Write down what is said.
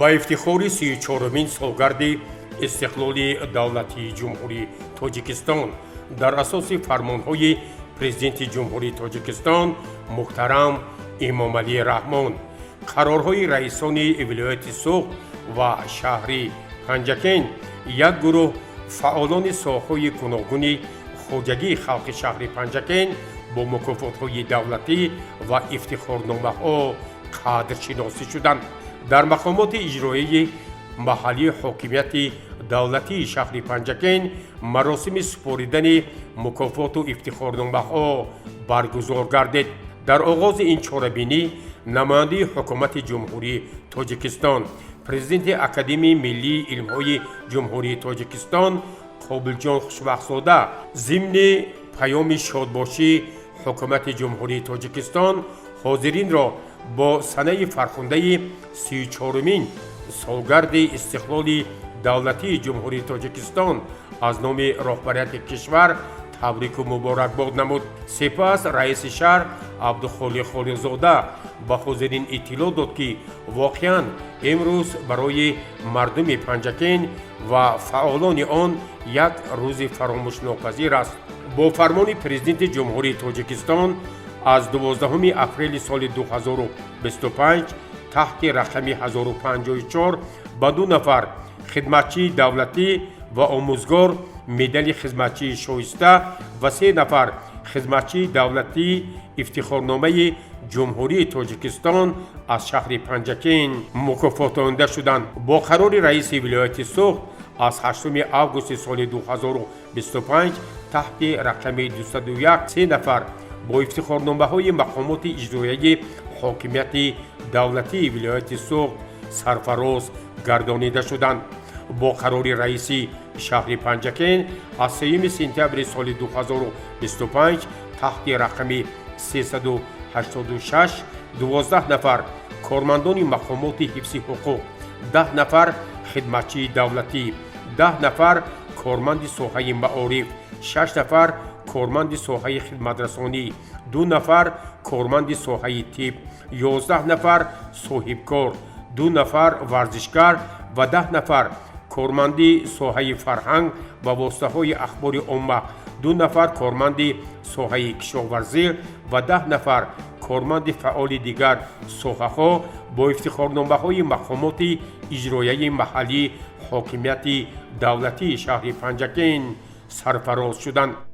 Ба ифтихори 34-умин солгарди истиқлоли давлатии Ҷумҳурии Тоҷикистон дар асоси фармонҳои Президенти Ҷумҳурии Тоҷикистон муҳтарам Эмомалӣ Раҳмон, қарорҳои раисони вилояти Суғд ва шаҳри Панҷакент як гурӯҳ фаъолони соҳаҳои гуногуни хоҷагии халқи шаҳри Панҷакент бо мукофотҳои давлатӣ ва ифтихорномаҳо қадршиносӣ шуданд. Дар мақомоти иҷроияи маҳаллии ҳокимияти давлатии шаҳри Панҷакент маросими супоридани мукофоту ифтихорномаҳо баргузор гардид. Дар оғози ин чорабинӣ намояндаи Ҳукумати Ҷумҳурии Тоҷикистон, президенти Академияи миллии илмҳои Ҷумҳурии Тоҷикистон Қобилҷон Хушбахтзода зимни паёми шодбошӣ Ҳукумати Ҷумҳурии Тоҷикистон ҳозиринро бо санаи фархундаи 34-умин солгарди истиқлоли давлатии Ҷумҳурии Тоҷикистон аз номи роҳбарияти кишвар табрику муборакбод намуд. Сипас раиси шаҳр Абдухолиқ Холиқзода ба ҳозирин иттилоъ дод, ки воқеан имрӯз барои мардуми Панҷакент ва фаъолони он як рӯзи фаромӯшнопазир аст. Бо фармони Президенти Ҷумҳурии Тоҷикистон аз 12 апрели соли 2025 таҳти рақами 1054 ба ду нафар хидматчии давлатӣ ва омӯзгор медали хизматчии шоиста ва се нафар хизматчии давлатӣ ифтихорномаи Ҷумҳурии Тоҷикистон аз шаҳри Панҷакент мукофотонда шуданд. Бо қарори раиси вилояти Суғд аз 8 августи соли 2025 таҳти рақами 201 се нафар бо ифтихорномаҳои мақомоти иҷроияи ҳокимияти давлатии вилояти Суғд сарфароз гардонида шуданд. Бо қарори раиси шаҳри Панҷакент аз 3 сентябри соли 2025 таҳти рақами 386 12 нафар кормандони мақомоти ҳифзи ҳуқуқ, 10 нафар хидматчии давлатӣ, 10 нафар корманди соҳаи маориф, шаш нафар корманди соҳаи хидматрасонӣ, ду нафар корманди соҳаи тиб, 11 нафар соҳибкор, ду нафар варзишгар ва 10 нафар корманди соҳаи фарҳанг ва воситаҳои ахбори омма, ду нафар корманди соҳаи кишоварзӣ ва 10 нафар корманди фаъоли дигар соҳаҳо бо ифтихорномаҳои мақомоти иҷроияи маҳаллии ҳокимияти давлатии шаҳри Панҷакент сарфароз шуданд.